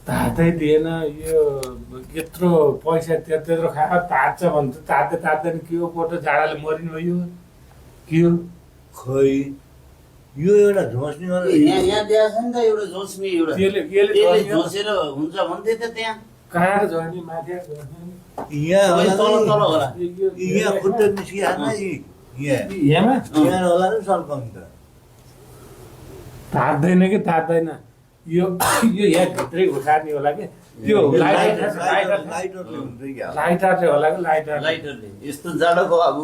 तातै दिएन यो यत्रो पैसा त्यत्रो खायो तात्छ भन्छ तात्दैन के हो पोटो जाडाले मरिनु यो के हो खै यो एउटा झोस्नीवाला यहाँ दिएको छ नि त एउटा झोस्नी एउटा त्यसले झोसेर हुन्छ भन्थे त त्यहाँ कहाँ झर्ने माथि झर्ने यहाँ तल तल होला यहाँ खुट्टा निस्किहाल्न यहाँ यहाँ होला नि सल्काउनु त तात्दैन कि तात्दैन यो यो यहाँ भित्रै उठार्ने होला कि त्यो लाइटरले हुन्छ क्या लाइटरले होला कि लाइटर लाइटरले यस्तो जाडोको अब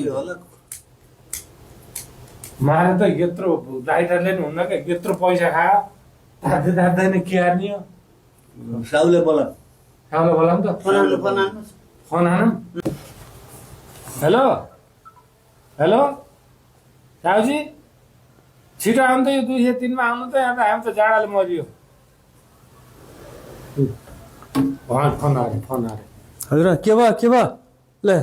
होला मारे त यत्रो लाइटरले नि हुन्न क्या यत्रो पैसा खायो तात्दैन के हार्ने हो साउले बोला खाउला बोला नि त फोन हान हेलो हेलो साउजी छिटो आउनु त यो 203 मा आउनु त यहाँ त हामी त जाडाले मरियो फोन आयो हजुर के भयो ल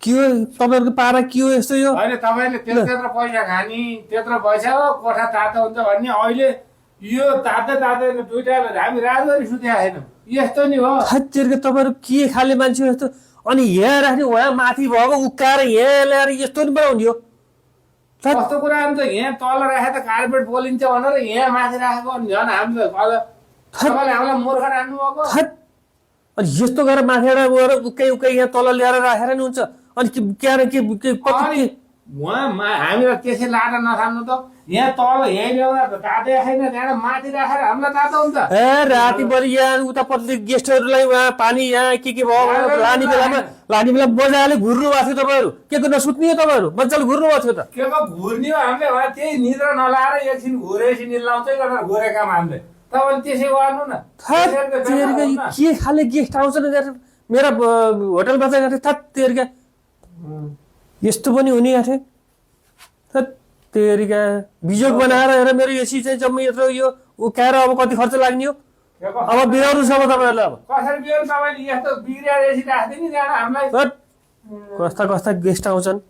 के हो तपाईँहरूको पारा के हो यस्तो यो अहिले तपाईँले त्यत्रो पैसा खाने त्यत्रो पैसा हो कोठा तातो हुन्छ भन्ने अहिले यो तातै दुइटा हामी रातभरि सुत्या छैनौँ यस्तो नि हो हत्तेरको तपाईँहरू के खाले मान्छे हो यस्तो अनि यहाँ राख्ने वहाँ माथि भएको उक्काएर यहाँ ल्याएर यस्तो नि बनाउने हो कस्तो कुरा त यहाँ तल राखे त कार्पेट बोलिन्छ भनेर यहाँ माथि राखेको अनि झन् हामी त तपाईँले हामीलाई मूर्ख राख्नु भएको अनि यस्तो गरेर माथिबाट गएर उक्कै यहाँ तल ल्याएर राखेर नि हुन्छ अनि के हामीलाई त्यसै लाटा नखानु त यहाँ तल यहीँ ल्याउँदा त तातै छैन त्यहाँ माथि राखेर हामीलाई तातो हुन्छ ए रातिभरि यहाँ उतापट्टि गेस्टहरूलाई उहाँ पानी यहाँ के भयो लाने बेला मजाले घुर्नु भएको थियो तपाईँहरू के को नसुत्ने हो तपाईँहरू मजाले घुर्नु भएको थियो त के को घुर्ने हो हामीले त्यही निद्रा नलाएर एकछिन घुरेपछि निलाउँछै गरेर घुरे काम हामीले तपाईँले त्यसै गर्नु न के खाले गेस्ट आउँछ न मेरा होटलमा चाहिँ तेरिका यस्तो पनि हुने आथे तेरिका बिजोग बनाएर हेर मेरो एसी चाहिँ जम्मै यत्रो यो उकाएर अब कति खर्च लाग्ने हो अब बिराउनु छ तपाईँहरूलाई अब कसरी बिहान तपाईँले यस्तो बिग्रिया एसी राख्दिने त्यहाँ हामीलाई कस्ता गेस्ट आउँछन्